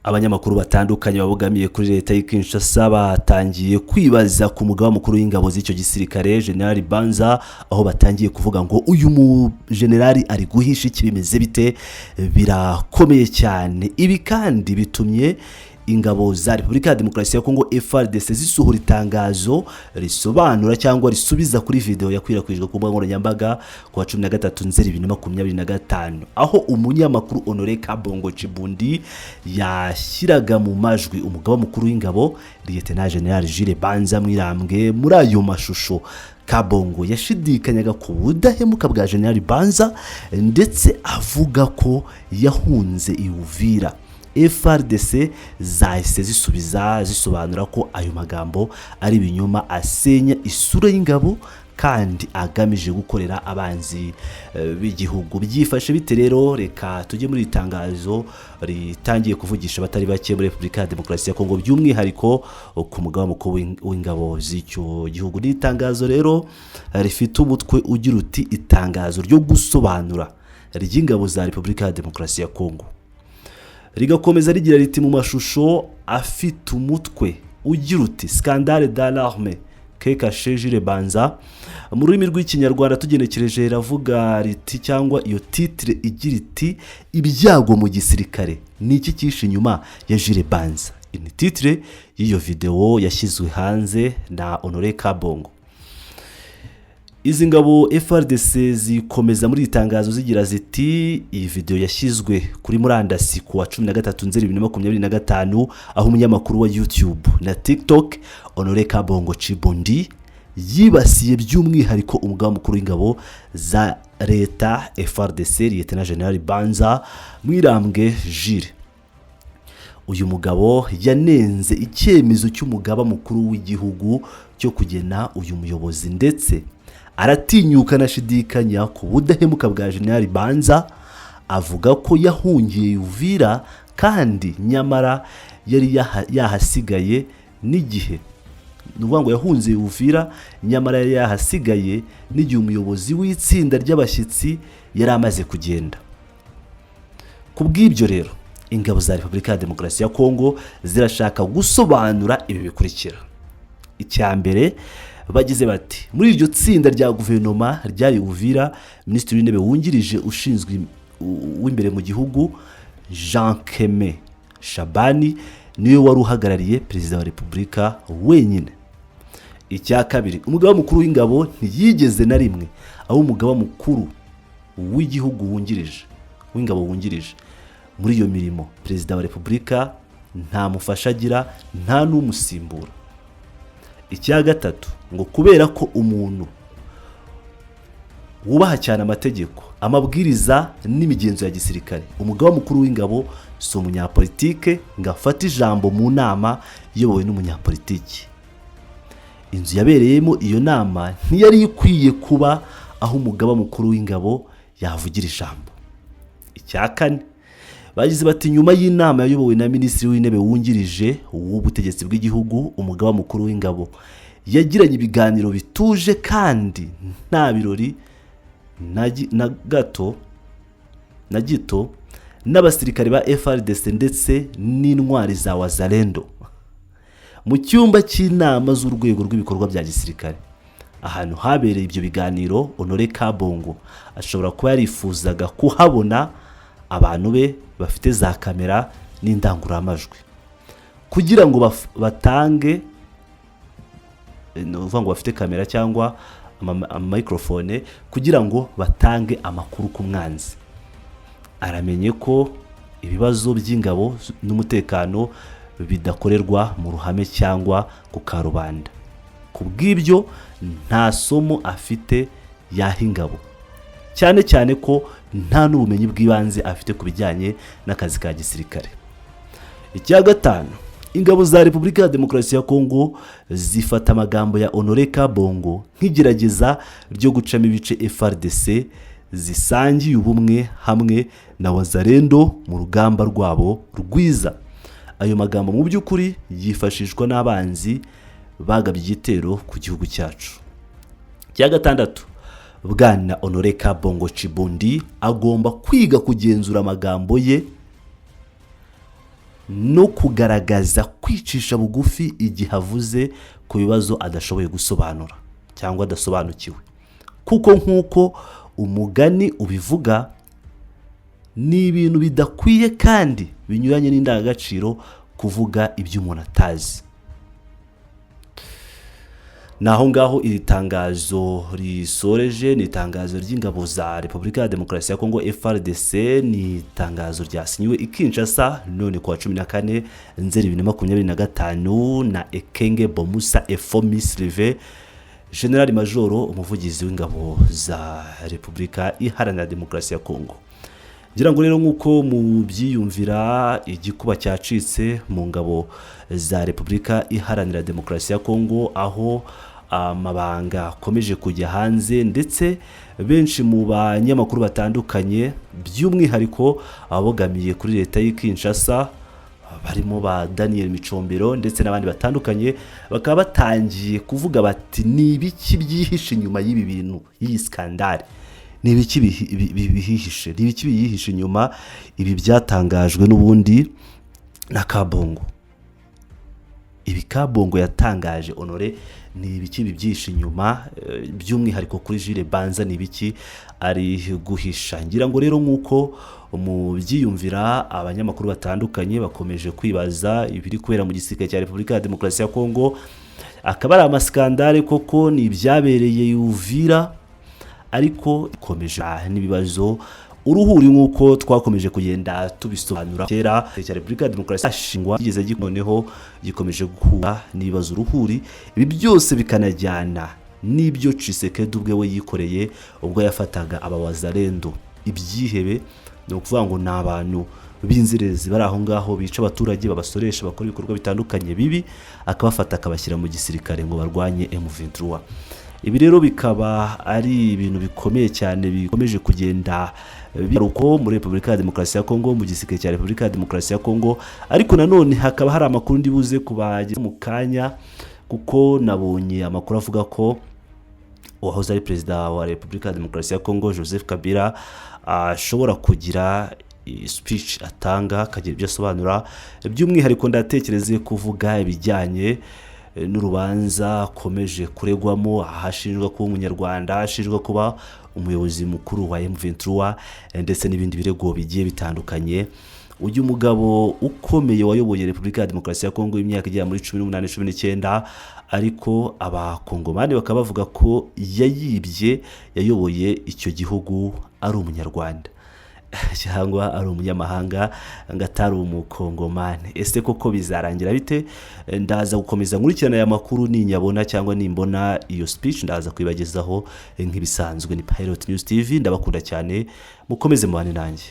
Abanyamakuru batandukanye babogamiye kuri leta y'i Kinshasa batangiye kwibaza ku mugaba mukuru w'ingabo z'icyo gisirikare, General Banza, aho batangiye kuvuga ngo uyu mu generali ari guhisha iki? Bimeze bite? Birakomeye cyane. Ibi kandi bitumye ingabo za Repubulika ya Demokarasi ya Kongo, FARDC, zisohora itangazo risobanura cyangwa risubiza kuri video yakwirakwijwe ku mbuga nkoranyambaga ku wa 13 Nzeri 2025, aho umunyamakuru Honore Kabongo Chibundi yashyiraga mu majwi umugaba mukuru w'ingabo, Lieutenant General Jules Banza Mwirambwe. Muri ayo mashusho, Kabongo yashidikanyaga ku budahemuka bwa General Banza, ndetse avuga ko yahunze i Uvira. FARDC zahise zisubiza zisobanura ko ayo magambo ari ibinyoma asenya isura y'ingabo kandi agamije gukorera abanzi b'igihugu. Byifashe bite rero? Reka tujye muri iri tangazo ritangiye kuvugisha abatari bake muri Repubulika ya Demokarasi ya Kongo, by'umwihariko ku mugaba mukuru w'ingabo z'icyo gihugu. Ni itangazo rero rifite umutwe ugira uti: "Itangazo ryo gusobanura ry'ingabo za Repubulika ya Demokarasi ya Kongo." Rigakomeza rigira riti: mu mashusho afite umutwe ugira uti "Scandale dans l'armée, que cache Jules Banza", mu rurimi rw'Ikinyarwanda tugenekereje riravuga riti, cyangwa iyo titre igira iti: "Ibyago mu gisirikare, ni iki cyishe inyuma ya Jules Banza?" Iyi ni titre y'iyo videwo yashyizwe hanze na Honore Kabongo. Izi ngabo FARDC zikomeza muri iri tangazo zigira ziti: iyi videwo yashyizwe kuri murandasi ku wa 13 Nzeri 2025, aho umunyamakuru wa YouTube na TikTok Honore Kabongo Chibundi yibasiye by'umwihariko umugaba mukuru w'ingabo za leta, FARDC, Lieutenant General Banza Mwirambwe Jules. Uyu mugabo yanenze icyemezo cy'umugaba mukuru w'igihugu cyo kugena uyu muyobozi, ndetse aratinyuka anashidikanya ku budahemuka bwa General Banza, avuga ko yahungiye Uvira kandi nyamara yari yahasigaye n'igihe, ni ukuvuga ngo yahunze Uvira nyamara yari yahasigaye n'igihe umuyobozi w'itsinda ry'abashyitsi yari amaze kugenda. Ku bw'ibyo rero, ingabo za Repubulika ya Demokarasi ya Kongo zirashaka gusobanura ibi bikurikira. Icya mbere, bagize bati: muri iryo tsinda rya guverinoma ryari Uvira, Minisitiri w'Intebe wungirije ushinzwe w'imbere mu gihugu, Jean Keme Shabani, niwe wari uhagarariye Perezida wa Repubulika wenyine. Icya kabiri, umugaba mukuru w'ingabo ntiyigeze na rimwe aho umugaba mukuru w'igihugu wungirije, w'ingabo wungirije. Muri iyo mirimo, Perezida wa Repubulika nta mufasha agira, nta n'umusimbura. Icya gatatu, ngo kubera ko umuntu wubaha cyane amategeko, amabwiriza n'imigenzo ya gisirikare, umugaba mukuru w'ingabo si umunyapolitike ngo afate ijambo mu nama iyobowe n'umunyapolitiki. Inzu yabereyemo iyo nama ntiyari ikwiye kuba aho umugaba mukuru w'ingabo yavugira ijambo. Icya kane, bagize bati: nyuma y'inama yayobowe na Minisitiri w'Intebe wungirije w'ubutegetsi bw'igihugu, umugaba mukuru w'ingabo yagiranye ibiganiro bituje kandi nta birori na gato na gito n'abasirikare ba FARDC ndetse n'intwari za Wazalendo mu cyumba cy'inama z'urwego rw'ibikorwa bya gisirikare, ahantu habereye ibyo biganiro. Honore Kabongo ashobora kuba yarifuzaga kuhabona abantu be bafite za kamera n'indangururamajwi kugira ngo batange, ni ukuvuga ngo bafite kamera cyangwa amamicrophone kugira ngo batange amakuru ku mwanzi. Aramenye ko ibibazo by'ingabo n'umutekano bidakorerwa mu ruhame cyangwa ku karubanda. Ku bw'ibyo, nta somo afite yaha ingabo, cyane cyane ko nta n'ubumenyi bw'ibanze afite ku bijyanye n'akazi ka gisirikare. Icya gatanu, ingabo za Repubulika ya Demokarasi ya Kongo zifata amagambo ya Honore Kabongo nk'igerageza ryo gucamo ibice FARDC zisangiye ubumwe hamwe na Wazalendo mu rugamba rwabo rwiza. Ayo magambo mu by'ukuri yifashishwa n'abanzi bagabye igitero ku gihugu cyacu. Icya gatandatu, Bwana Honore Kabongo Chibundi agomba kwiga kugenzura amagambo ye. no kugaragaza kwicisha bugufi igihe avuze ku bibazo adashoboye gusobanura cyangwa adasobanukiwe, kuko nk'uko umugani ubivuga, ni ibintu bidakwiye kandi binyuranye n'indangagaciro kuvuga ibyo umuntu atazi. Ni aho ngaho iri tangazo risoreje. Ni itangazo ry'ingabo za Repubulika ya Demokarasi ya Kongo, FARDC. Ni itangazo ryasinyiwe i Kinshasa none kuwa 14 Nzeri 2025 na Ekenge Bomusa Efomi Sylvain, General Majoro, umuvugizi w'ingabo za Repubulika Iharanira Demokarasi ya Kongo. Ngira ngo rero nk'uko mubyiyumvira, igikuba cyacitse mu ngabo za Repubulika Iharanira Demokarasi ya Kongo, aho amabanga akomeje kujya hanze, ndetse benshi mu banyamakuru batandukanye, by'umwihariko ababogamiye kuri leta y'i Kinshasa, barimo ba Daniel Micombero ndetse n'abandi batandukanye, bakaba batangiye kuvuga bati: "Ni ibiki byihishe inyuma y'ibi bintu, y'iyi scandale? Ni ibiki bihihishe? Ni ibiki biyihishe inyuma?" Ibi byatangajwe n'ubundi na Kabongo. Ibi Kabongo yatangaje, Honore, ni ibiki bibyihishe inyuma, by'umwihariko kuri Jules Banza? Ni ibiki ari guhisha? Ngira ngo rero nk'uko mu byiyumvira, abanyamakuru batandukanye bakomeje kwibaza ibiri kubera mu gisirikare cya Repubulika ya Demokarasi ya Kongo. Akaba ari amascandale koko, ni ibyabereye Uvira, ariko ikomeje n'ibibazo uruhuri nk'uko twakomeje kugenda tubisobanura kera. Cya Repubulika ya Demokarasi ashingwa kigeze, noneho gikomeje guhura n'ibibazo uruhuri. Ibi byose bikanajyana n'ibyo Tshisekedi ubwe we yikoreye ubwo yafataga aba Wazalendo, ibyihebe. Ni ukuvuga ngo ni abantu b'inzererezi bari aho ngaho, bica abaturage, babasoresha, bakora ibikorwa bitandukanye bibi, akabafata akabashyira mu gisirikare ngo barwanye M23. Ibi rero bikaba ari ibintu bikomeye cyane bikomeje kugenda bigaruko muri Repubulika ya Demokarasi ya Kongo, mu gisirikare cya Repubulika ya Demokarasi ya Kongo. Ariko nanone hakaba hari amakuru ndi buze kubageza mu kanya, kuko nabonye amakuru avuga ko uwahoze ari perezida wa Repubulika ya Demokarasi ya Kongo, Joseph Kabila, ashobora kugira speech atanga, akagira ibyo asobanura. By'umwihariko ndatekereze kuvuga ibijyanye n'urubanza akomeje kuregwamo, aho ashinjwa kuba Umunyarwanda, ashinjwa kuba umuyobozi mukuru wa M23, ndetse n'ibindi birego bigiye bitandukanye. Uyu mugabo ukomeye wayoboye Repubulika ya Demokarasi ya Kongo imyaka igera muri 18, 19, ariko Abakongomani bakaba bavuga ko yayibye, yayoboye icyo gihugu ari Umunyarwanda cyangwa ari umunyamahanga, ngo atari Umukongomani. Ese koko bizarangira bite? Ndaza gukomeza nkurikirana aya makuru. Ninyabona cyangwa nimbona iyo speech, ndaza kuyibagezaho nk'ibisanzwe. Ni Pilot News TV, ndabakunda cyane, mukomeze mubane nanjye.